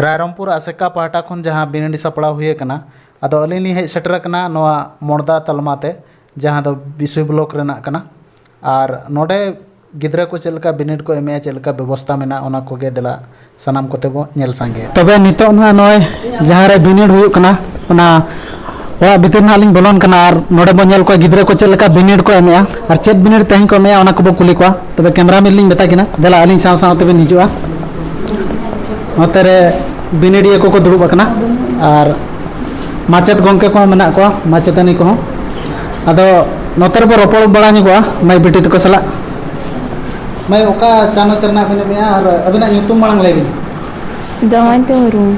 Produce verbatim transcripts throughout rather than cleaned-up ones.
ᱨᱟᱭᱨᱚᱝᱯᱩᱨ ᱟᱥᱮᱠᱟ ᱯᱟᱦᱴᱟ ᱠᱷᱚᱱ ᱡᱟᱦᱟᱸ ᱵᱤᱱᱤᱰ ᱥᱟᱯᱲᱟᱣ ᱦᱩᱭ ᱟᱠᱟᱱᱟ, ᱟᱫᱚ ᱟᱹᱞᱤᱧ ᱞᱤᱧ ᱦᱮᱡ ᱥᱮᱴᱮᱨ ᱟᱠᱟᱱᱟ ᱱᱚᱣᱟ ᱢᱚᱲᱫᱟ ᱛᱟᱞᱢᱟ ᱛᱮ, ᱡᱟᱦᱟᱸ ᱫᱚ ᱵᱤᱥᱩᱭ ᱵᱞᱚᱠ ᱨᱮᱱᱟᱜ ᱠᱟᱱᱟ᱾ ᱟᱨ ᱱᱚᱰᱮ ᱜᱤᱫᱽᱨᱟᱹ ᱠᱚ ᱪᱮᱫ ᱞᱮᱠᱟ ᱵᱤᱱᱤᱰ ᱠᱚ ᱮᱢᱮᱜᱼᱟ, ᱪᱮᱫ ᱞᱮᱠᱟ ᱵᱮᱵᱚᱥᱛᱟ ᱢᱮᱱᱟᱜᱼᱟ, ᱚᱱᱟ ᱠᱚᱜᱮ ᱫᱮᱞᱟ ᱥᱟᱱᱟᱢ ᱠᱚᱛᱮ ᱵᱚ ᱧᱮᱞ ᱥᱟᱸᱜᱮᱭᱟ᱾ ᱛᱚᱵᱮ ᱱᱤᱛᱚᱜ ᱱᱟᱦᱟᱜ ᱱᱚᱜᱼᱚᱭ ᱡᱟᱦᱟᱸ ᱨᱮ ᱵᱤᱱᱤᱰ ᱦᱩᱭᱩᱜ ᱠᱟᱱᱟ, ᱚᱱᱟ ᱚᱲᱟᱜ ᱵᱷᱤᱛᱤᱨ ᱱᱟᱦᱟᱜ ᱞᱤᱧ ᱵᱚᱞᱚᱱ ᱠᱟᱱᱟ ᱟᱨ ᱱᱚᱰᱮ ᱵᱚ ᱧᱮᱞ ᱠᱚᱣᱟ ᱜᱤᱫᱽᱨᱟᱹ ᱠᱚ ᱪᱮᱫ ᱞᱮᱠᱟ ᱵᱤᱱᱤᱰ ᱠᱚ ᱮᱢᱮᱜᱼᱟ ᱟᱨ ᱪᱮᱫ ᱵᱤᱱᱤᱰ ᱛᱮᱦᱮᱧ ᱠᱚ ᱮᱢᱮᱜᱼᱟ, ᱚᱱᱟ ᱠᱚᱵᱚ ᱠᱩᱞᱤ ᱠᱚᱣᱟ᱾ ᱛᱚᱵᱮ ᱠᱮᱢᱨᱟᱢᱮᱱ ᱞᱤᱧ ᱢᱮᱛᱟ ᱠᱤᱱᱟ, ᱫᱮᱞᱟ ᱟᱹᱞᱤᱧ ᱥᱟᱶ ᱥᱟᱶ ᱛᱮᱵᱤᱱ ᱦᱤᱡᱩᱜᱼᱟ᱾ ᱱᱚᱛᱮ ᱨᱮ ᱵᱤᱱᱤᱰᱤᱭᱟᱹ ᱠᱚᱠᱚ ᱫᱩᱲᱩᱵ ᱟᱠᱟᱱᱟ ᱟᱨ ᱢᱟᱪᱮᱫ ᱜᱚᱢᱠᱮ ᱠᱚᱦᱚᱸ ᱢᱮᱱᱟᱜ ᱠᱚᱣᱟ, ᱢᱟᱪᱮᱛᱟᱹᱱᱤ ᱠᱚᱦᱚᱸ᱾ ᱟᱫᱚ ᱱᱚᱛᱮ ᱨᱮᱵᱚ ᱨᱚᱯᱚᱲ ᱵᱟᱲᱟ ᱧᱚᱜᱚᱜᱼᱟ ᱢᱟᱹᱭ ᱵᱤᱴᱤ ᱛᱟᱠᱚ ᱥᱟᱞᱟᱜ᱾ ᱢᱟᱹᱭ, ᱚᱠᱟ ᱪᱟᱱᱟᱪ ᱨᱮᱱᱟᱜ ᱵᱤᱱ ᱮᱢᱮᱜᱼᱟ ᱟᱨ ᱟᱹᱵᱤᱱᱟᱜ ᱧᱩᱛᱩᱢ ᱢᱟᱲᱟᱝ ᱞᱟᱹᱭ ᱵᱤᱱ? ᱫᱚᱢᱚᱭᱚᱱᱛᱤ ᱢᱩᱨᱢᱩ᱾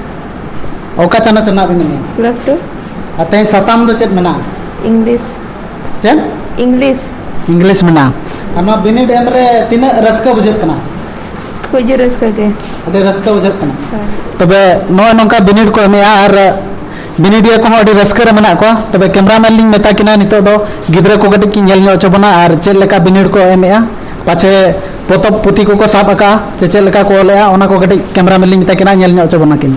ᱚᱠᱟ ᱪᱟᱱᱟᱪ ᱨᱮᱱᱟᱜ ᱵᱤᱱ ᱮᱢᱮᱜᱼᱟ? Class two. ᱟᱨ ᱛᱮᱦᱮᱧ ᱥᱟᱛᱟᱢ ᱫᱚ ᱪᱮᱫ ᱢᱮᱱᱟᱜᱼᱟ? ᱤᱝᱞᱤᱥ᱾ ᱪᱮᱫ? ᱤᱝᱞᱤᱥ᱾ ᱤᱝᱞᱤᱥ ᱢᱮᱱᱟᱜᱼᱟ᱾ ᱟᱨ ᱱᱚᱣᱟ ᱵᱤᱱᱤᱰ ᱮᱢ ᱨᱮ ᱛᱤᱱᱟᱹᱜ ᱨᱟᱹᱥᱠᱟᱹ ᱵᱩᱡᱷᱟᱹᱜ ᱠᱟᱱᱟ? ᱠᱷᱩᱵ ᱡᱳᱨ ᱨᱟᱹᱥᱠᱟᱹ ᱜᱮ᱾ ᱟᱹᱰᱤ ᱨᱟᱹᱥᱠᱟᱹ ᱵᱩᱡᱷᱟᱹᱜ ᱠᱟᱱᱟ᱾ ᱦᱳᱭ᱾ ᱛᱚᱵᱮ ᱱᱚᱜᱼᱚᱭ ᱱᱚᱝᱠᱟ ᱵᱤᱱᱤᱰ ᱠᱚ ᱮᱢᱮᱜᱼᱟ ᱟᱨ ᱵᱤᱱᱤᱰᱤᱭᱟᱹ ᱠᱚᱦᱚᱸ ᱟᱹᱰᱤ ᱨᱟᱹᱥᱠᱟᱹ ᱨᱮ ᱢᱮᱱᱟᱜ ᱠᱚᱣᱟ᱾ ᱛᱚᱵᱮ ᱠᱮᱢᱨᱟᱢᱮᱱ ᱞᱤᱧ ᱢᱮᱛᱟ ᱠᱤᱱᱟ ᱱᱤᱛᱚᱜ ᱫᱚ ᱜᱤᱫᱽᱨᱟᱹ ᱠᱚ ᱠᱟᱹᱴᱤᱡ ᱠᱤᱱ ᱧᱮᱞ ᱧᱚᱜ ᱦᱚᱪᱚ ᱵᱚᱱᱟ ᱟᱨ ᱪᱮᱫ ᱞᱮᱠᱟ ᱵᱤᱱᱤᱰ ᱠᱚ ᱮᱢᱮᱜᱼᱟ, ᱯᱟᱪᱷᱮ ᱯᱚᱛᱚᱵ ᱯᱩᱛᱷᱤ ᱠᱚᱠᱚ ᱥᱟᱵ ᱟᱠᱟᱜᱼᱟ ᱥᱮ ᱪᱮᱫ ᱞᱮᱠᱟ ᱠᱚ ᱚᱞᱮᱜᱼᱟ, ᱚᱱᱟ ᱠᱚ ᱠᱟᱹᱴᱤᱡ ᱠᱮᱢᱨᱟᱢᱮᱱ ᱞᱤᱧ ᱢᱮᱛᱟ ᱠᱤᱱᱟ, ᱧᱮᱞ ᱧᱚᱜ ᱦᱚᱪᱚ ᱵᱚᱱᱟ ᱠᱤᱱ᱾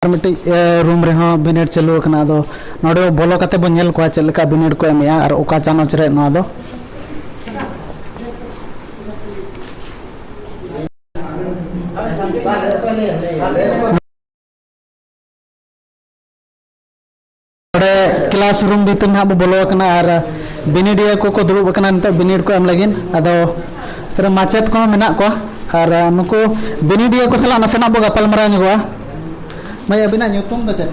ᱟᱨ ᱢᱤᱫᱴᱤᱡ, ᱮ, ᱨᱩᱢ ᱨᱮᱦᱚᱸ ᱵᱤᱱᱤᱰ ᱪᱟᱹᱞᱩ ᱟᱠᱟᱱᱟ᱾ ᱟᱫᱚ ᱱᱚᱰᱮ ᱵᱚᱞᱚ ᱠᱟᱛᱮ ᱵᱚᱱ ᱧᱮᱞ ᱠᱚᱣᱟ ᱪᱮᱫ ᱞᱮᱠᱟ ᱵᱤᱱᱤᱰ ᱠᱚ ᱮᱢᱮᱜᱼᱟ ᱟᱨ ᱚᱠᱟ ᱪᱟᱱᱟᱪ ᱨᱮ ᱱᱚᱣᱟ ᱫᱚ᱾ ᱱᱚᱰᱮ ᱠᱞᱟᱥ ᱨᱩᱢ ᱵᱷᱤᱛᱤᱨ ᱱᱟᱦᱟᱜ ᱵᱚ ᱵᱚᱞᱚ ᱟᱠᱟᱱᱟ ᱟᱨ ᱵᱤᱱᱤᱰᱤᱭᱟᱹ ᱠᱚᱠᱚ ᱫᱩᱲᱩᱵ ᱟᱠᱟᱱᱟ ᱱᱤᱛᱚᱜ ᱵᱤᱱᱤᱰ ᱠᱚ ᱮᱢ ᱞᱟᱹᱜᱤᱫ᱾ ᱟᱫᱚ ᱯᱩᱨᱟᱹ ᱢᱟᱪᱮᱫ ᱠᱚᱦᱚᱸ ᱢᱮᱱᱟᱜ ᱠᱚᱣᱟ ᱟᱨ ᱱᱩᱠᱩ ᱵᱤᱱᱤᱰᱤᱭᱟᱹ ᱠᱚ ᱥᱟᱞᱟᱜ ᱱᱟᱥᱮᱱᱟᱜ ᱵᱚ ᱜᱟᱯᱟᱞ ᱢᱟᱨᱟᱣ ᱧᱚᱜᱚᱜᱼᱟ᱾ ᱢᱟᱹᱭ, ᱟᱹᱵᱤᱱᱟᱜ ᱧᱩᱛᱩᱢ ᱫᱚ ᱪᱮᱫ?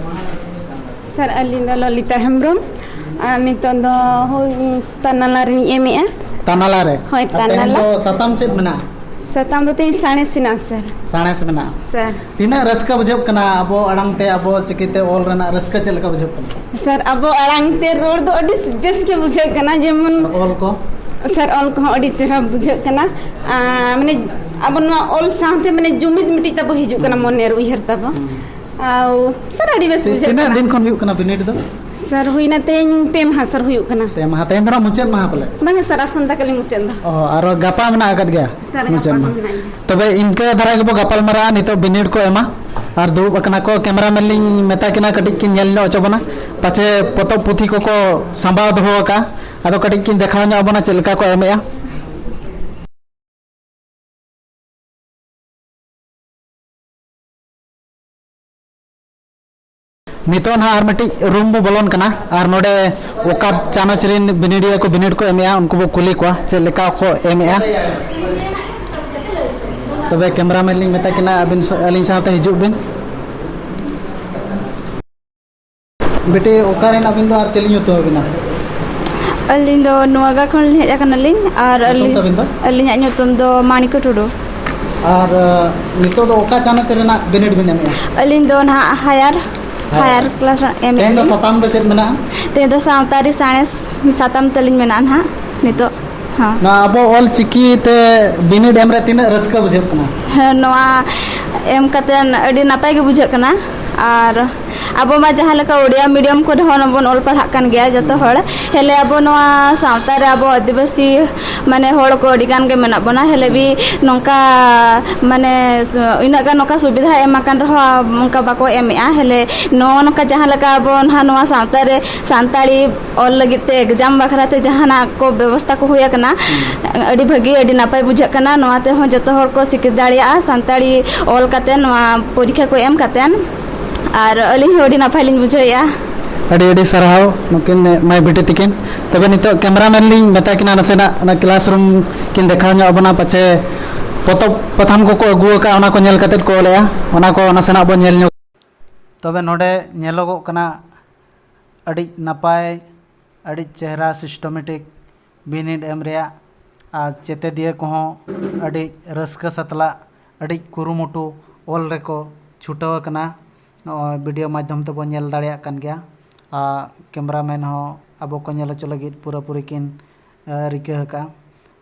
ᱥᱟᱨ, ᱟᱹᱞᱤᱧ ᱫᱚ ᱞᱚᱞᱤᱛᱟ ᱦᱮᱢᱵᱨᱚᱢ᱾ ᱟᱨ ᱱᱤᱛᱚᱜ ᱫᱚ ᱦᱳᱭ, ᱛᱟᱱᱟᱞᱟ ᱨᱮᱞᱤᱧ ᱮᱢᱮᱜᱼᱟ᱾ ᱛᱟᱱᱟᱞᱟ ᱨᱮ? ᱦᱳᱭ, ᱟᱨ ᱛᱮᱦᱮᱧ ᱛᱟᱱᱟᱞᱟ᱾ ᱫᱚ ᱥᱟᱛᱟᱢ ᱪᱮᱫ ᱢᱮᱱᱟᱜᱼᱟ? ᱥᱟᱛᱟᱢ ᱫᱚ ᱛᱮᱦᱮᱧ ᱥᱟᱬᱮᱥ ᱦᱮᱱᱟᱜᱼᱟ, ᱥᱟᱨ᱾ ᱥᱟᱬᱮᱥ ᱢᱮᱱᱟᱜᱼᱟ᱾ ᱥᱟᱨ᱾ ᱛᱤᱱᱟᱹᱜ ᱨᱟᱹᱥᱠᱟᱹ ᱵᱩᱡᱷᱟᱹᱜ ᱠᱟᱱᱟ ᱟᱵᱚ ᱟᱲᱟᱝ ᱛᱮ, ᱟᱵᱚ ᱪᱤᱠᱤᱛᱮ ᱚᱞ ᱨᱮᱱᱟᱜ ᱨᱟᱹᱥᱠᱟᱹ ᱪᱮᱫ ᱞᱮᱠᱟ ᱵᱩᱡᱷᱟᱹᱜ ᱠᱟᱱᱟ? ᱥᱟᱨ, ᱟᱵᱚ ᱟᱲᱟᱝ ᱛᱮ ᱨᱚᱲ ᱫᱚ ᱟᱹᱰᱤ ᱵᱮᱥ ᱜᱮ ᱵᱩᱡᱷᱟᱹᱜ ᱠᱟᱱᱟ, ᱡᱮᱢᱚᱱ ᱟᱨ ᱚᱞ ᱠᱚ? ᱥᱟᱨ, ᱚᱞ ᱠᱚᱦᱚᱸ ᱟᱹᱰᱤ ᱪᱮᱦᱨᱟ ᱵᱩᱡᱷᱟᱹᱜ ᱠᱟᱱᱟ᱾ ᱟᱨ ᱢᱟᱱᱮ ᱟᱵᱚ ᱱᱚᱣᱟ ᱚᱞ ᱥᱟᱶᱛᱮ ᱢᱟᱱᱮ ᱡᱩᱢᱤᱫ ᱢᱤᱫᱴᱤᱡ ᱛᱟᱵᱚ ᱦᱤᱡᱩᱜ ᱠᱟᱱᱟ, ᱦᱩᱸ᱾ ᱢᱚᱱᱮ ᱨᱮ ᱩᱭᱦᱟᱹᱨ ᱛᱟᱵᱚ᱾ ᱦᱩᱸ᱾ ᱟᱨ ᱥᱟᱨ, ᱟᱹᱰᱤ ᱵᱮᱥ ᱛᱤ-, ᱵᱩᱡᱷᱟᱹᱜ ᱛᱤᱱᱟᱹᱜ ᱠᱟᱱᱟ᱾ ᱫᱤᱱ ᱠᱷᱚᱱ ᱦᱩᱭᱩᱜ ᱠᱟᱱᱟ ᱵᱤᱱᱤᱰ ᱫᱚ? ᱥᱟᱨ, ᱦᱩᱭᱱᱟ ᱛᱮᱦᱮᱧ ᱯᱮ ᱢᱟᱦᱟ ᱥᱟᱨ ᱦᱩᱭᱩᱜ ᱠᱟᱱᱟ᱾ ᱯᱮ ᱢᱟᱦᱟ, ᱛᱮᱦᱮᱧ ᱫᱚ ᱱᱟᱜ ᱢᱩᱪᱟᱹᱫ ᱢᱟᱦᱟ ᱯᱟᱞᱮ? ᱵᱟᱝᱟ ᱥᱟᱨ, ᱟᱥᱚᱱᱛᱟ ᱠᱟᱞᱤ ᱢᱩᱪᱟᱹᱫ ᱫᱚ᱾ ᱚ, ᱟᱨᱚ ᱜᱟᱯᱟ ᱢᱮᱱᱟᱜ ᱟᱠᱟᱫ ᱜᱮᱭᱟ? ᱥᱟᱨ, ᱢᱩᱪᱟᱹᱫ ᱜᱟᱯᱟ ᱢᱟᱦᱟ᱾ ᱦᱚᱸ ᱢᱮᱱᱟᱜ ᱜᱮᱭᱟ᱾ ᱛᱚᱵᱮ ᱤᱱᱠᱟᱹ ᱫᱷᱟᱨᱟ ᱜᱮᱵᱚ ᱜᱟᱯᱟᱞ ᱢᱟᱨᱟᱜᱼᱟ᱾ ᱱᱤᱛᱚᱜ ᱵᱤᱱᱤᱰ ᱠᱚ ᱮᱢᱟ ᱟᱨ ᱫᱩᱲᱩᱵ ᱟᱠᱟᱱᱟ ᱠᱚ᱾ ᱠᱮᱢᱨᱟ ᱢᱮᱱ ᱞᱤᱧ ᱢᱮᱛᱟ ᱠᱤᱱᱟ ᱠᱟᱹᱴᱤᱡ ᱠᱤᱱ ᱧᱮᱞ ᱧᱚᱜ ᱦᱚᱪᱚ ᱵᱚᱱᱟ, ᱯᱟᱪᱷᱮ ᱯᱚᱛᱚᱵ ᱯᱩᱛᱷᱤ ᱠᱚᱠᱚ ᱥᱟᱢᱵᱟᱣ ᱫᱚᱦᱚ ᱟᱠᱟᱫᱼᱟ᱾ ᱟᱫᱚ ᱠᱟᱹᱴᱤᱡ ᱠᱤᱱ ᱫᱮᱠᱷᱟᱣ ᱧᱚᱜ ᱟᱵᱚᱱᱟ ᱪᱮᱫ ᱞᱮᱠᱟ ᱠᱚ ᱮᱢᱮᱜᱼᱟ᱾ ᱱᱤᱛᱚᱜ ᱱᱟᱦᱟᱜ ᱟᱨ ᱢᱤᱫᱴᱤᱡ ᱨᱩᱢ ᱵᱚ ᱵᱚᱞᱚᱱ ᱠᱟᱱᱟ ᱟᱨ ᱱᱚᱰᱮ ᱚᱠᱟ ᱪᱟᱱᱟᱪ ᱨᱮᱱ ᱵᱤᱱᱤᱰᱤᱭᱟᱹ ᱠᱚ ᱵᱤᱱᱤᱰ ᱠᱚ ᱮᱢᱮᱜᱼᱟ, ᱩᱱᱠᱩ ᱵᱚ ᱠᱩᱞᱤ ᱠᱚᱣᱟ ᱪᱮᱫ ᱞᱮᱠᱟ ᱠᱚ ᱮᱢᱮᱜᱼᱟ᱾ ᱛᱚᱵᱮ ᱠᱮᱢᱨᱟ ᱢᱮᱱ ᱞᱤᱧ ᱢᱮᱛᱟ ᱠᱤᱱᱟ, ᱟᱹᱵᱤᱱ ᱥᱟ-, ᱟᱹᱞᱤᱧ ᱥᱟᱶᱛᱮ ᱦᱤᱡᱩᱜ ᱵᱤᱱ᱾ ᱵᱤᱴᱤ, ᱚᱠᱟ ᱨᱮᱱ ᱟᱹᱵᱤᱱ ᱫᱚ ᱟᱨ ᱪᱮᱫ ᱞᱤᱧ ᱧᱩᱛᱩᱢ ᱟᱹᱵᱤᱱᱟ? ᱟᱹᱞᱤᱧ ᱫᱚ ᱱᱚᱣᱟᱜᱟ ᱠᱷᱚᱱ ᱞᱤᱧ ᱦᱮᱡ ᱟᱠᱟᱱᱟᱞᱤᱧ᱾ ᱟᱨ ᱧᱩᱛᱩᱢ ᱟᱹᱞᱤᱧ, ᱛᱟᱹᱵᱤᱱ ᱫᱚ? ᱟᱹᱞᱤᱧᱟᱜ ᱧᱩᱛᱩᱢ ᱫᱚ ᱢᱟᱱᱤᱠᱟ ᱴᱩᱰᱩ᱾ ᱟᱨ, ᱟᱹ, ᱱᱤᱛᱚᱜ ᱫᱚ ᱚᱠᱟ ᱪᱟᱱᱟᱪ ᱨᱮᱱᱟᱜ ᱵᱤᱱᱤᱰ ᱵᱤᱱ ᱮᱢᱮᱜᱼᱟ? ᱟᱹᱞᱤᱧ ᱫᱚ ᱱᱟᱦᱟᱜ ᱦᱟᱭᱟᱨ, ᱦᱮᱸ᱾ ᱦᱟᱭᱟᱨ ᱠᱞᱟᱥ ᱮᱢᱮᱜᱼᱟ ᱛᱮᱦᱮᱧ ᱫᱚ ᱞᱤᱧ᱾ ᱥᱟᱛᱟᱢ ᱫᱚ ᱪᱮᱫ ᱢᱮᱱᱟᱜᱼᱟ? ᱛᱮᱦᱮᱧ ᱫᱚ ᱥᱟᱶᱛᱟ ᱟᱹᱨᱤ ᱥᱟᱬᱮᱥ ᱥᱟᱛᱟᱢ ᱛᱟᱹᱞᱤᱧ ᱢᱮᱱᱟᱜᱼᱟ ᱱᱟᱦᱟᱜ ᱱᱤᱛᱚᱜ᱾ ᱦᱚᱸ᱾ ᱱᱚᱣᱟ ᱟᱵᱚ ᱚᱞ ᱪᱤᱠᱤ ᱛᱮ ᱵᱤᱱᱤᱰ ᱮᱢ ᱨᱮ ᱛᱤᱱᱟᱹᱜ ᱨᱟᱹᱥᱠᱟᱹ ᱵᱩᱡᱷᱟᱹᱜ ᱠᱟᱱᱟ? ᱦᱮᱸ, ᱱᱚᱣᱟ ᱮᱢ ᱠᱟᱛᱮᱱ ᱟᱹᱰᱤ ᱱᱟᱯᱟᱭ ᱜᱮ ᱵᱩᱡᱷᱟᱹᱜ ᱠᱟᱱᱟ᱾ ᱟᱨ ᱟᱵᱚ ᱢᱟ ᱡᱟᱦᱟᱸ ᱞᱮᱠᱟ ᱳᱰᱤᱭᱟ ᱢᱤᱰᱤᱭᱟᱢ ᱠᱚᱨᱮ ᱦᱚᱸ ᱵᱚᱱ ᱚᱞ ᱯᱟᱲᱦᱟᱜ ᱠᱟᱱ ᱜᱮᱭᱟ ᱡᱚᱛᱚ ᱦᱚᱲ, ᱦᱮᱞᱮ ᱟᱵᱚ ᱱᱚᱣᱟ ᱥᱟᱶᱛᱟ ᱨᱮ ᱟᱵᱚ ᱟᱹᱫᱤᱵᱟᱹᱥᱤ ᱢᱟᱱᱮ ᱦᱚᱲ ᱠᱚ ᱟᱹᱰᱤ ᱜᱟᱱ ᱜᱮ ᱢᱮᱱᱟᱜ ᱵᱚᱱᱟ, ᱦᱮᱞᱮ ᱵᱤ ᱱᱚᱝᱠᱟ ᱢᱟᱱᱮ ᱤᱱᱟᱹᱜ ᱜᱟᱱ ᱱᱚᱝᱠᱟ ᱥᱩᱵᱤᱫᱷᱟ ᱮᱢ ᱟᱠᱟᱱ ᱨᱮᱦᱚᱸ ᱚᱱᱠᱟ ᱵᱟᱠᱚ ᱮᱢᱮᱜᱼᱟ᱾ ᱦᱮᱞᱮ ᱱᱚᱜᱼᱚ ᱱᱚᱝᱠᱟ ᱡᱟᱦᱟᱸ ᱞᱮᱠᱟ ᱟᱵᱚ ᱱᱟᱦᱟᱜ ᱱᱚᱣᱟ ᱥᱟᱶᱛᱟ ᱨᱮ ᱥᱟᱱᱛᱟᱲᱤ ᱚᱞ ᱞᱟᱹᱜᱤᱫ ᱛᱮ ᱮᱠᱡᱟᱢ ᱵᱟᱠᱷᱨᱟ ᱛᱮ ᱡᱟᱦᱟᱱᱟᱜ ᱠᱚ ᱵᱮᱵᱚᱥᱛᱟ ᱠᱚ ᱦᱩᱭ ᱟᱠᱟᱱᱟ, ᱦᱩᱸ᱾ ᱟᱹᱰᱤ ᱵᱷᱟᱹᱜᱤ, ᱟᱹᱰᱤ ᱱᱟᱯᱟᱭ ᱵᱩᱡᱷᱟᱹᱜ ᱠᱟᱱᱟ᱾ ᱱᱚᱣᱟ ᱛᱮᱦᱚᱸ ᱡᱚᱛᱚ ᱦᱚᱲ ᱠᱚ ᱥᱤᱠᱷᱟᱹᱛ ᱫᱟᱲᱮᱭᱟᱜᱼᱟ, ᱥᱟᱱᱛᱟᱲᱤ ᱚᱞ ᱠᱟᱛᱮ ᱱᱚᱣᱟ ᱯᱚᱨᱤᱠᱷᱟ ᱠᱚ ᱮᱢ ᱠᱟᱛᱮ, ᱟᱨ ᱟᱹᱞᱤᱧ ᱦᱚᱸ ᱟᱹᱰᱤ ᱱᱟᱯᱟᱭ ᱞᱤᱧ ᱵᱩᱡᱷᱟᱹᱣᱮᱫᱼᱟ᱾ ᱟᱹᱰᱤ ᱟᱹᱰᱤ ᱥᱟᱨᱦᱟᱣ ᱱᱩᱠᱤᱱ ᱢᱟᱹᱭ ᱵᱤᱴᱤ ᱛᱤᱠᱤᱱ᱾ ᱛᱚᱵᱮ ᱱᱤᱛᱚᱜ ᱠᱮᱢᱨᱟᱢᱮᱱ ᱞᱤᱧ ᱢᱮᱛᱟ ᱠᱤᱱᱟ ᱱᱟᱥᱮᱱᱟᱜ ᱚᱱᱟ ᱠᱞᱟᱥᱨᱩᱢ ᱠᱤᱱ ᱫᱮᱠᱷᱟᱣ ᱧᱚᱜ ᱟᱵᱚᱱᱟ, ᱯᱟᱪᱷᱮ ᱯᱚᱛᱚᱵ ᱯᱟᱛᱷᱟᱢ ᱠᱚᱠᱚ ᱟᱹᱜᱩ ᱟᱠᱟᱫᱼᱟ, ᱚᱱᱟ ᱠᱚ ᱧᱮᱞ ᱠᱟᱛᱮᱫ ᱠᱚ ᱚᱞᱮᱜᱼᱟ, ᱚᱱᱟ ᱠᱚ ᱱᱟᱥᱮᱱᱟᱜ ᱵᱚᱱ ᱧᱮᱞ ᱧᱚᱜ᱾ ᱛᱚᱵᱮ ᱱᱚᱰᱮ ᱧᱮᱞᱚᱜᱚᱜ ᱠᱟᱱᱟ ᱟᱹᱰᱤ ᱱᱟᱯᱟᱭ, ᱟᱹᱰᱤ ᱪᱮᱦᱨᱟ systematic ᱵᱤᱱᱤᱰ ᱮᱢ ᱨᱮᱭᱟᱜ, ᱟᱨ ᱪᱮᱛᱮᱫᱤᱭᱟᱹ ᱠᱚᱦᱚᱸ ᱟᱹᱰᱤ ᱨᱟᱹᱥᱠᱟᱹ ᱥᱟᱛᱞᱟᱜ, ᱟᱹᱰᱤ ᱠᱩᱨᱩᱢᱩᱴᱩ ᱚᱞ ᱨᱮᱠᱚ ᱪᱷᱩᱴᱟᱹᱣ ᱟᱠᱟᱱᱟ᱾ ᱱᱚᱜᱼᱚᱭ video ᱢᱟᱫᱽᱫᱷᱚᱢ ᱛᱮᱵᱚᱱ ᱧᱮᱞ ᱫᱟᱲᱮᱭᱟᱜ ᱠᱟᱱ ᱜᱮᱭᱟ᱾ ᱟᱨ cameraman ᱦᱚᱸ ᱟᱵᱚ ᱠᱚ ᱧᱮᱞ ᱦᱚᱪᱚ ᱞᱟᱹᱜᱤᱫ ᱯᱩᱨᱟᱹᱯᱩᱨᱤ ᱠᱤᱱ, ᱮ, ᱨᱤᱠᱟᱹ ᱟᱠᱟᱫᱼᱟ᱾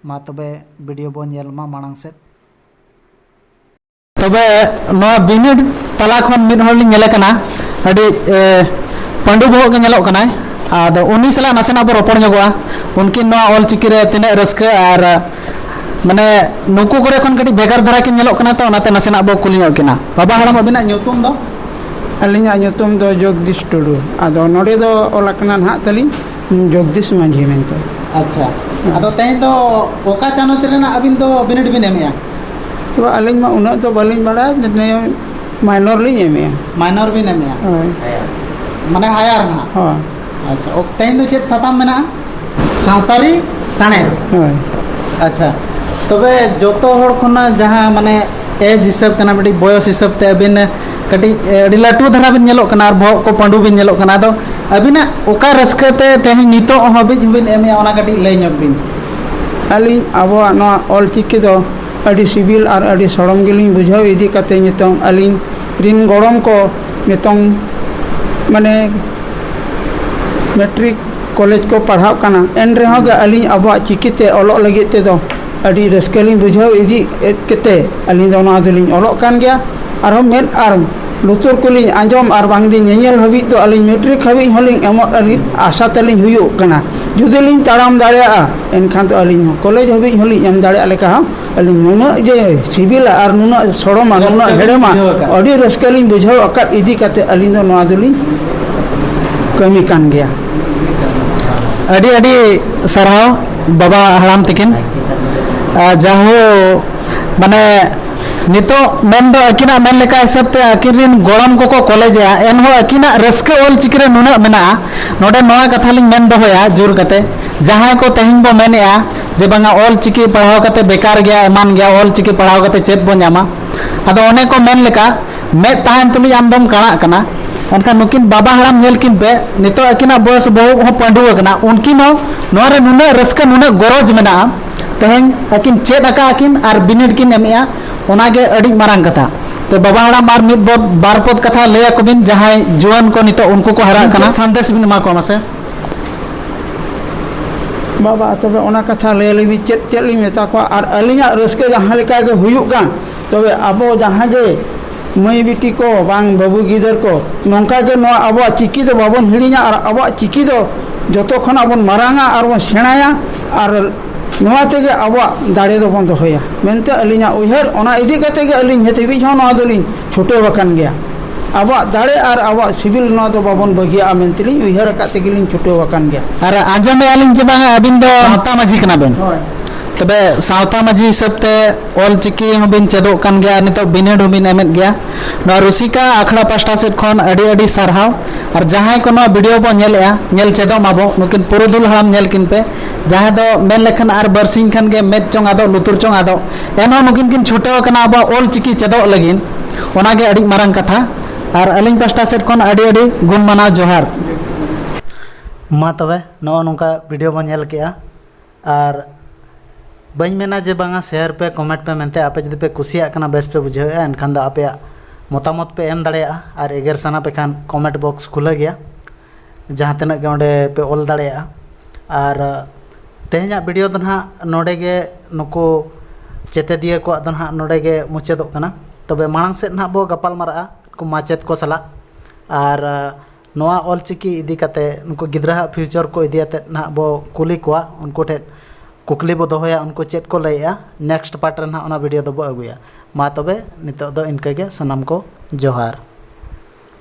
ᱢᱟ ᱛᱚᱵᱮ video ᱵᱚᱱ ᱧᱮᱞ ᱢᱟ ᱢᱟᱲᱟᱝ ᱥᱮᱫ᱾ ᱛᱚᱵᱮ ᱱᱚᱣᱟ ᱵᱤᱱᱤᱰ ᱛᱟᱞᱟ ᱠᱷᱚᱱ ᱢᱤᱫ ᱦᱚᱲ ᱞᱤᱧ ᱧᱮᱞᱮ ᱠᱟᱱᱟ, ᱟᱹᱰᱤ, ᱮ, ᱯᱟᱹᱰᱩ ᱵᱚᱦᱚᱜ ᱜᱮ ᱧᱮᱞᱚᱜ ᱠᱟᱱᱟᱭ᱾ ᱟᱫᱚ ᱩᱱᱤ ᱥᱟᱞᱟᱜ ᱱᱟᱥᱮᱱᱟᱜ ᱵᱚ ᱨᱚᱯᱚᱲ ᱧᱚᱜᱚᱜᱼᱟ᱾ ᱩᱱᱠᱤᱱ ᱱᱚᱣᱟ ᱚᱞ ᱪᱤᱠᱤ ᱨᱮ ᱛᱤᱱᱟᱹᱜ ᱨᱟᱹᱥᱠᱟᱹ ᱟᱨ, ᱢᱟᱱᱮ, ᱱᱩᱠᱩ ᱠᱚᱨᱮ ᱠᱷᱚᱱ ᱠᱟᱹᱴᱤᱡ ᱵᱷᱮᱜᱟᱨ ᱫᱷᱟᱨᱟ ᱠᱤᱱ ᱧᱮᱞᱚᱜ ᱠᱟᱱᱟ, ᱛᱚ ᱚᱱᱟᱛᱮ ᱱᱟᱥᱮᱱᱟᱜ ᱵᱚ ᱠᱩᱞᱤ ᱧᱚᱜ ᱠᱤᱱᱟ᱾ ᱵᱟᱵᱟ ᱦᱟᱲᱟᱢ, ᱟᱹᱵᱤᱱᱟᱜ ᱧᱩᱛᱩᱢ ᱫᱚ? ᱟᱹᱞᱤᱧᱟᱜ ᱧᱩᱛᱩᱢ ᱫᱚ ᱡᱚᱜᱽᱫᱤᱥ ᱴᱩᱰᱩ᱾ ᱟᱫᱚ ᱱᱚᱰᱮ ᱫᱚ ᱚᱞ ᱟᱠᱟᱱᱟ ᱱᱟᱦᱟᱜ ᱛᱟᱹᱞᱤᱧ ᱡᱚᱜᱽᱫᱤᱥ ᱢᱟᱹᱡᱷᱤ ᱢᱮᱱᱛᱮ᱾ ᱟᱪᱪᱷᱟ᱾ ᱦᱮᱸ᱾ ᱟᱫᱚ ᱛᱮᱦᱮᱧ ᱫᱚ ᱚᱠᱟ ᱪᱟᱱᱟᱪ ᱨᱮᱱᱟᱜ ᱟᱹᱵᱤᱱ ᱫᱚ ᱵᱤᱱᱤᱰ ᱵᱤᱱ ᱮᱢᱮᱜᱼᱟ? ᱛᱚ, ᱟᱹᱞᱤᱧ ᱢᱟ ᱩᱱᱟᱹᱜ ᱫᱚ ᱵᱟᱹᱞᱤᱧ ᱵᱟᱲᱟᱭᱟ, ᱱᱤᱭᱟᱹ ᱢᱟᱭᱱᱚᱨ ᱞᱤᱧ ᱮᱢᱮᱜᱼᱟ᱾ ᱢᱟᱭᱱᱚᱨ ᱵᱤᱱ ᱮᱢᱮᱜᱼᱟ? ᱦᱳᱭ᱾ ᱢᱟᱱᱮ ᱦᱟᱭᱟᱨ ᱱᱟᱦᱟᱜ? ᱦᱳᱭ᱾ ᱟᱪᱪᱷᱟ, ᱚᱠ-, ᱛᱮᱦᱮᱧ ᱫᱚ ᱪᱮᱫ ᱥᱟᱛᱟᱢ ᱢᱮᱱᱟᱜᱼᱟ? ᱥᱟᱶᱛᱟᱞᱤ ᱥᱟᱬᱮᱥ᱾ ᱦᱳᱭ᱾ ᱟᱪᱪᱷᱟ, ᱛᱚᱵᱮ ᱡᱚᱛᱚ ᱦᱚᱲ ᱠᱷᱚᱱᱟᱜ ᱡᱟᱦᱟᱸ, ᱢᱟᱱᱮ, ᱮᱡᱽ ᱦᱤᱥᱟᱹᱵ ᱛᱮ, ᱢᱤᱫᱴᱤᱡ ᱵᱚᱭᱚᱥ ᱦᱤᱥᱟᱹᱵ ᱛᱮ ᱟᱹᱵᱤᱱ ᱠᱟᱹᱴᱤᱡ, ᱮ, ᱟᱹᱰᱤ ᱞᱟᱹᱴᱩ ᱫᱷᱟᱨᱟ ᱵᱤᱱ ᱧᱮᱞᱚᱜ ᱠᱟᱱᱟ ᱟᱨ ᱵᱚᱦᱚᱜ ᱠᱚ ᱯᱟᱹᱰᱩ ᱵᱤᱱ ᱧᱮᱞᱚᱜ ᱠᱟᱱᱟ᱾ ᱟᱫᱚ ᱟᱹᱵᱤᱱᱟᱜ ᱚᱠᱟ ᱨᱟᱹᱥᱠᱟᱹ ᱛᱮ ᱛᱮᱦᱮᱧ ᱱᱤᱛᱚᱜ ᱦᱟᱹᱵᱤᱡ ᱦᱚᱸᱵᱤᱱ ᱮᱢᱮᱜᱼᱟ, ᱚᱱᱟ ᱠᱟᱹᱴᱤᱡ ᱞᱟᱹᱭ ᱧᱚᱜ ᱵᱤᱱ᱾ ᱟᱹᱞᱤᱧ ᱟᱵᱚᱣᱟᱜ ᱱᱚᱣᱟ ᱚᱞ ᱪᱤᱠᱤ ᱫᱚ ᱟᱹᱰᱤ ᱥᱤᱵᱤᱞ ᱟᱨ ᱟᱹᱰᱤ ᱥᱚᱲᱚᱢ ᱜᱮᱞᱤᱧ ᱵᱩᱡᱷᱟᱹᱣ ᱤᱫᱤ ᱠᱟᱛᱮ, ᱱᱤᱛᱚᱝ ᱟᱹᱞᱤᱧ ᱨᱤᱱ ᱜᱚᱲᱚᱢ ᱠᱚ ᱱᱤᱛᱚᱝ, ᱢᱟᱱᱮ, ᱢᱮᱴᱨᱤᱠ ᱠᱚᱞᱮᱡᱽ ᱠᱚ ᱯᱟᱲᱦᱟᱜ ᱠᱟᱱᱟ, ᱮᱱ ᱨᱮᱦᱚᱸ ᱜᱮ ᱟᱹᱞᱤᱧ ᱟᱵᱚᱣᱟᱜ ᱪᱤᱠᱤ ᱛᱮ ᱚᱞᱚᱜ ᱞᱟᱹᱜᱤᱫ ᱛᱮᱫᱚ ᱟᱹᱰᱤ ᱨᱟᱹᱥᱠᱟᱹ ᱞᱤᱧ ᱵᱩᱡᱷᱟᱹᱣ ᱤᱫᱤ ᱮᱫ ᱠᱟᱛᱮ, ᱟᱹᱞᱤᱧ ᱫᱚ ᱱᱚᱣᱟ ᱫᱚᱞᱤᱧ ᱚᱞᱚᱜ ᱠᱟᱱ ᱜᱮᱭᱟ᱾ ᱟᱨᱦᱚᱸ ᱢᱮᱫ ᱟᱨ ᱞᱩᱛᱩᱨ ᱠᱚᱞᱤᱧ ᱟᱸᱡᱚᱢ ᱟᱨ ᱵᱟᱝ ᱞᱤᱧ ᱧᱮᱧᱮᱞ ᱦᱟᱹᱵᱤᱡ ᱫᱚ ᱟᱹᱞᱤᱧ ᱢᱮᱴᱨᱤᱠ ᱦᱟᱹᱵᱤᱡ ᱦᱚᱸᱞᱤᱧ ᱮᱢᱚᱜ ᱞᱟᱹᱜᱤᱫ ᱟᱥᱟ ᱛᱟᱹᱞᱤᱧ ᱦᱩᱭᱩᱜ ᱠᱟᱱᱟ᱾ ᱡᱩᱫᱤ ᱞᱤᱧ ᱛᱟᱲᱟᱢ ᱫᱟᱲᱮᱭᱟᱜᱼᱟ, ᱮᱱᱠᱷᱟᱱ ᱫᱚ ᱟᱹᱞᱤᱧ ᱦᱚᱸ ᱠᱚᱞᱮᱡᱽ ᱦᱟᱹᱵᱤᱡ ᱦᱚᱸᱞᱤᱧ ᱮᱢ ᱫᱟᱲᱮᱭᱟᱜ ᱞᱮᱠᱟ ᱦᱚᱸ ᱟᱹᱞᱤᱧ ᱱᱩᱱᱟᱹᱜ ᱡᱮ ᱥᱤᱵᱤᱞᱟ ᱟᱨ ᱱᱩᱱᱟᱹᱜ ᱥᱚᱲᱚᱢᱟ, ᱨᱟᱹᱥᱠᱟᱹ ᱱᱩᱱᱟᱹᱜ ᱞᱤᱧ ᱦᱮᱲᱮᱢᱟ, ᱵᱩᱡᱷᱟᱹᱣ ᱟᱠᱟᱫ᱾ ᱟᱹᱰᱤ ᱨᱟᱹᱥᱠᱟᱹ ᱞᱤᱧ ᱵᱩᱡᱷᱟᱹᱣ ᱟᱠᱟᱫ ᱤᱫᱤ ᱠᱟᱛᱮ ᱟᱹᱞᱤᱧ ᱫᱚ ᱱᱚᱣᱟ ᱫᱚᱞᱤᱧ ᱠᱟᱹᱢᱤ ᱠᱟᱱ ᱜᱮᱭᱟ᱾ ᱟᱹᱰᱤ ᱟᱹᱰᱤ ᱥᱟᱨᱦᱟᱣ ᱵᱟᱵᱟ ᱦᱟᱲᱟᱢ ᱛᱤᱠᱤᱱ᱾ ᱟᱨ ᱡᱟᱦᱳ, ᱢᱟᱱᱮ, ᱱᱤᱛᱚᱜ ᱢᱮᱱ ᱫᱚ ᱟᱹᱠᱤᱱᱟᱜ ᱢᱮᱱ ᱞᱮᱠᱟ ᱦᱤᱥᱟᱹᱵ ᱛᱮ ᱟᱹᱠᱤᱱ ᱨᱤᱱ ᱜᱚᱲᱚᱢ ᱠᱚᱠᱚ ᱠᱚᱞᱮᱡᱮᱜᱼᱟ, ᱮᱱᱦᱚᱸ ᱟᱹᱠᱤᱱᱟᱜ ᱨᱟᱹᱥᱠᱟᱹ ᱚᱞ ᱪᱤᱠᱤ ᱨᱮ ᱱᱩᱱᱟᱹᱜ ᱢᱮᱱᱟᱜᱼᱟ᱾ ᱱᱚᱰᱮ ᱱᱚᱣᱟ ᱠᱟᱛᱷᱟ ᱞᱤᱧ ᱢᱮᱱ ᱫᱚᱦᱚᱭᱟ ᱡᱳᱨ ᱠᱟᱛᱮ, ᱡᱟᱦᱟᱸᱭ ᱠᱚ ᱛᱮᱦᱮᱧ ᱵᱚ ᱢᱮᱱᱮᱜᱼᱟ ᱡᱮ ᱵᱟᱝᱟ ᱚᱞ ᱪᱤᱠᱤ ᱯᱟᱲᱦᱟᱣ ᱠᱟᱛᱮ ᱵᱮᱠᱟᱨ ᱜᱮᱭᱟ, ᱮᱢᱟᱱ ᱜᱮᱭᱟ, ᱚᱞ ᱪᱤᱠᱤ ᱯᱟᱲᱦᱟᱣ ᱠᱟᱛᱮ ᱪᱮᱫ ᱵᱚ ᱧᱟᱢᱟ? ᱟᱫᱚ ᱚᱱᱮ ᱠᱚ ᱢᱮᱱ ᱞᱮᱠᱟ, ᱢᱮᱫ ᱛᱟᱦᱮᱱ ᱛᱩᱞᱩᱡ ᱟᱢ ᱫᱚᱢ ᱠᱟᱬᱟᱜ ᱠᱟᱱᱟ, ᱮᱱᱠᱷᱟᱱ ᱱᱩᱠᱤᱱ ᱵᱟᱵᱟ ᱦᱟᱲᱟᱢ ᱧᱮᱞ ᱠᱤᱱ ᱯᱮ, ᱱᱤᱛᱚᱜ ᱟᱹᱠᱤᱱᱟᱜ ᱵᱚᱭᱚᱥ ᱵᱟᱹᱦᱩ ᱦᱚᱸ ᱯᱟᱹᱰᱩ ᱟᱠᱟᱱᱟ, ᱩᱱᱠᱤᱱ ᱦᱚᱸ ᱱᱚᱣᱟ ᱨᱮ ᱱᱩᱱᱟᱹᱜ ᱨᱟᱹᱥᱠᱟᱹ, ᱱᱩᱱᱟᱹᱜ ᱜᱚᱨᱚᱡᱽ ᱢᱮᱱᱟᱜᱼᱟ᱾ ᱛᱮᱦᱮᱧ ᱟᱹᱠᱤᱱ ᱪᱮᱫ ᱟᱠᱟᱫ ᱟᱹᱠᱤᱱ ᱟᱨ ᱵᱤᱱᱤᱰ ᱠᱤᱱ ᱮᱢᱮᱜᱼᱟ, ᱚᱱᱟᱜᱮ ᱟᱹᱰᱤ ᱢᱟᱨᱟᱝ ᱠᱟᱛᱷᱟ᱾ ᱛᱚ ᱵᱟᱵᱟ ᱦᱟᱲᱟᱢ ᱟᱨ ᱢᱤᱫ ᱵᱚ-, ᱵᱟᱨ ᱯᱚᱫ ᱠᱟᱛᱷᱟ ᱞᱟᱹᱭ ᱟᱠᱚ ᱵᱤᱱ, ᱡᱟᱦᱟᱸᱭ ᱡᱩᱣᱟᱹᱱ ᱠᱚ ᱱᱤᱛᱚᱜ ᱩᱱᱠᱩ ᱠᱚ ᱦᱟᱨᱟᱜ ᱠᱟᱱᱟ᱾ ᱪᱮᱫ ᱥᱟᱸᱫᱮᱥ ᱵᱤᱱ ᱮᱢᱟ ᱠᱚᱣᱟ ᱢᱟᱥᱮ? ᱵᱟᱵᱟ, ᱛᱚᱵᱮ ᱚᱱᱟ ᱠᱟᱛᱷᱟ ᱞᱟᱹᱭ ᱞᱟᱹᱜᱤᱫ ᱪᱮᱫ, ᱪᱮᱫ ᱞᱤᱧ ᱢᱮᱛᱟ ᱠᱚᱣᱟ? ᱟᱨ ᱟᱹᱞᱤᱧᱟᱜ ᱨᱟᱹᱥᱠᱟᱹ ᱡᱟᱦᱟᱸ ᱞᱮᱠᱟ ᱜᱮ ᱦᱩᱭᱩᱜ ᱠᱟᱱ, ᱛᱚᱵᱮ ᱟᱵᱚ ᱡᱟᱦᱟᱸ ᱜᱮ ᱢᱟᱹᱭ ᱵᱤᱴᱤ ᱠᱚ, ᱵᱟᱝ ᱵᱟᱹᱵᱩ ᱜᱤᱫᱟᱹᱨ ᱠᱚ, ᱱᱚᱝᱠᱟ ᱜᱮ ᱱᱚᱣᱟ ᱟᱵᱚᱣᱟᱜ ᱪᱤᱠᱤ ᱫᱚ ᱵᱟᱵᱚᱱ ᱦᱤᱲᱤᱧᱟ ᱟᱨ ᱟᱵᱚᱣᱟᱜ ᱪᱤᱠᱤ ᱫᱚ ᱡᱚᱛᱚ ᱠᱷᱚᱱᱟᱜ ᱵᱚᱱ ᱢᱟᱨᱟᱝᱟ ᱟᱨ ᱵᱚᱱ ᱥᱮᱬᱟᱭᱟ, ᱟᱨ ᱱᱚᱣᱟ ᱛᱮᱜᱮ ᱟᱵᱚᱣᱟᱜ ᱫᱟᱲᱮ ᱫᱚᱵᱚᱱ ᱫᱚᱦᱚᱭᱟ ᱢᱮᱱᱛᱮ ᱟᱹᱞᱤᱧᱟᱜ ᱩᱭᱦᱟᱹᱨ᱾ ᱚᱱᱟ ᱤᱫᱤ ᱠᱟᱛᱮ ᱜᱮ ᱟᱹᱞᱤᱧ ᱱᱤᱛ ᱦᱟᱹᱵᱤᱡ ᱦᱚᱸ ᱱᱚᱣᱟ ᱫᱚᱞᱤᱧ ᱪᱷᱩᱴᱟᱹᱣ ᱟᱠᱟᱱ ᱜᱮᱭᱟ᱾ ᱟᱵᱚᱣᱟᱜ ᱫᱟᱲᱮ ᱟᱨ ᱟᱵᱚᱣᱟᱜ ᱥᱤᱵᱤᱞ ᱱᱚᱣᱟ ᱫᱚ ᱵᱟᱵᱚᱱ ᱵᱟᱹᱜᱤᱭᱟᱜᱼᱟ ᱢᱮᱱᱛᱮᱞᱤᱧ ᱩᱭᱦᱟᱹᱨ ᱟᱠᱟᱫ ᱛᱮᱜᱮᱞᱤᱧ ᱪᱷᱩᱴᱟᱹᱣ ᱟᱠᱟᱱ ᱜᱮᱭᱟ᱾ ᱟᱨ ᱟᱸᱡᱚᱢᱮᱫᱼᱟ ᱞᱤᱧ ᱡᱮ ᱵᱟᱝᱟ ᱟᱹᱵᱤᱱ ᱫᱚ ᱥᱟᱶᱛᱟ ᱢᱟᱹᱡᱷᱤ ᱠᱟᱱᱟ ᱵᱮᱱ? ᱦᱳᱭ᱾ ᱛᱚᱵᱮ ᱥᱟᱶᱛᱟ ᱢᱟᱹᱡᱷᱤ ᱦᱤᱥᱟᱹᱵ ᱛᱮ ᱚᱞ ᱪᱤᱠᱤ ᱦᱚᱸᱵᱤᱱ ᱪᱮᱫᱚᱜ ᱠᱟᱱ ᱜᱮᱭᱟ ᱟᱨ ᱱᱤᱛᱚᱜ ᱵᱤᱱᱤᱰ ᱦᱚᱸᱵᱤᱱ ᱮᱢᱮᱫ ᱜᱮᱭᱟ᱾ ᱱᱚᱣᱟ ᱨᱩᱥᱤᱠᱟ ᱟᱠᱷᱲᱟ ᱯᱟᱥᱴᱟ ᱥᱮᱫ ᱠᱷᱚᱱ ᱟᱹᱰᱤ ᱟᱹᱰᱤ ᱥᱟᱨᱦᱟᱣ᱾ ᱟᱨ ᱡᱟᱦᱟᱸᱭ ᱠᱚ ᱱᱚᱣᱟ ᱵᱷᱤᱰᱤᱭᱳ ᱵᱚᱱ ᱧᱮᱞᱮᱫᱼᱟ, ᱧᱮᱞ ᱪᱮᱫᱚᱜ ᱢᱟᱵᱚ, ᱱᱩᱠᱤᱱ ᱯᱩᱨᱩᱫᱷᱩᱞ ᱦᱟᱲᱟᱢ ᱧᱮᱞ ᱠᱤᱱ ᱯᱮ, ᱡᱟᱦᱟᱸᱭ ᱫᱚ ᱢᱮᱱ ᱞᱮᱠᱷᱟᱱ ᱟᱨ ᱵᱟᱨᱥᱤᱧ ᱠᱷᱟᱱ ᱜᱮ ᱢᱮᱫ ᱪᱚᱝ ᱟᱫᱚᱜ, ᱞᱩᱛᱩᱨ ᱪᱚᱝ ᱟᱫᱚᱜ, ᱮᱱᱦᱚᱸ ᱱᱩᱠᱤᱱ ᱠᱤᱱ ᱪᱷᱩᱴᱟᱹᱣ ᱟᱠᱟᱱᱟ ᱟᱵᱚᱣᱟᱜ ᱚᱞ ᱪᱤᱠᱤ ᱪᱮᱫᱚᱜ ᱞᱟᱹᱜᱤᱫ᱾ ᱚᱱᱟᱜᱮ ᱟᱹᱰᱤ ᱢᱟᱨᱟᱝ ᱠᱟᱛᱷᱟ᱾ ᱟᱨ ᱟᱹᱞᱤᱧ ᱯᱟᱥᱴᱟ ᱥᱮᱫ ᱠᱷᱚᱱ ᱟᱹᱰᱤ ᱟᱹᱰᱤ ᱜᱩᱱ ᱢᱟᱱᱟᱣ ᱡᱚᱦᱟᱨ᱾ ᱢᱟ ᱛᱚᱵᱮ, ᱱᱚᱜᱼᱚ ᱱᱚᱝᱠᱟ ᱵᱷᱤᱰᱤᱭᱳ ᱵᱚᱱ ᱧᱮᱞ ᱠᱮᱜᱼᱟ᱾ ᱟᱨ ᱵᱟᱹᱧ ᱢᱮᱱᱟ ᱡᱮ ᱵᱟᱝᱟ ᱥᱮᱭᱟᱨ ᱯᱮ, ᱠᱚᱢᱮᱱᱴ ᱯᱮ ᱢᱮᱱᱛᱮ᱾ ᱟᱯᱮ ᱡᱩᱫᱤ ᱯᱮ ᱠᱩᱥᱤᱭᱟᱜ ᱠᱟᱱᱟ, ᱵᱮᱥ ᱯᱮ ᱵᱩᱡᱷᱟᱹᱣᱮᱫᱼᱟ, ᱮᱱᱠᱷᱟᱱ ᱫᱚ ᱟᱯᱮᱭᱟᱜ ᱢᱚᱛᱟᱢᱚᱛ ᱯᱮ ᱮᱢ ᱫᱟᱲᱮᱭᱟᱜᱼᱟ᱾ ᱟᱨ ᱮᱜᱮᱨ ᱥᱟᱱᱟ ᱯᱮ ᱠᱷᱟᱱ ᱠᱚᱢᱮᱱᱴ ᱵᱚᱠᱥ ᱠᱷᱩᱞᱟᱹ ᱜᱮᱭᱟ, ᱡᱟᱦᱟᱸ ᱛᱤᱱᱟᱹᱜ ᱜᱮ ᱚᱸᱰᱮ ᱯᱮ ᱚᱞ ᱫᱟᱲᱮᱭᱟᱜᱼᱟ᱾ ᱟᱨ ᱛᱮᱦᱮᱧᱟᱜ ᱵᱷᱤᱰᱤᱭᱳ ᱫᱚ ᱱᱟᱦᱟᱜ ᱱᱚᱰᱮ ᱜᱮ, ᱱᱩᱠᱩ ᱪᱮᱛᱮᱫᱤᱭᱟᱹ ᱠᱚᱣᱟᱜ ᱫᱚ ᱱᱟᱦᱟᱜ ᱱᱚᱰᱮ ᱜᱮ ᱢᱩᱪᱟᱹᱫᱚᱜ ᱠᱟᱱᱟ᱾ ᱛᱚᱵᱮ ᱢᱟᱲᱟᱝ ᱥᱮᱫ ᱱᱟᱦᱟᱜ ᱵᱚ ᱜᱟᱯᱟᱞ ᱢᱟᱨᱟᱜᱼᱟ ᱩᱱᱠᱩ ᱢᱟᱪᱮᱫ ᱠᱚ ᱥᱟᱞᱟᱜ᱾ ᱟᱨ ᱱᱚᱣᱟ ᱚᱞᱪᱤᱠᱤ ᱤᱫᱤ ᱠᱟᱛᱮ ᱱᱩᱠᱩ ᱜᱤᱫᱽᱨᱟᱹᱣᱟᱜ ᱯᱷᱤᱭᱩᱪᱟᱨ ᱠᱚ ᱤᱫᱤ ᱠᱟᱛᱮ ᱱᱟᱦᱟᱜ ᱵᱚ ᱠᱩᱞᱤ ᱠᱚᱣᱟ, ᱩᱱᱠᱩ ᱴᱷᱮᱱ ᱠᱩᱠᱞᱤ ᱵᱚ ᱫᱚᱦᱚᱭᱟ, ᱩᱱᱠᱩ ᱪᱮᱫ ᱠᱚ ᱞᱟᱹᱭᱮᱜᱼᱟ᱾ ᱱᱮᱠᱥᱴ ᱯᱟᱨᱴ ᱨᱮ ᱱᱟᱦᱟᱜ ᱚᱱᱟ ᱵᱷᱤᱰᱤᱭᱳ ᱫᱚᱵᱚ ᱟᱹᱜᱩᱭᱟ᱾ ᱢᱟ ᱛᱚᱵᱮ ᱱᱤᱛᱚᱜ ᱫᱚ ᱤᱱᱠᱟᱹ ᱜᱮ, ᱥᱟᱱᱟᱢ ᱠᱚ ᱡᱚᱦᱟᱨ᱾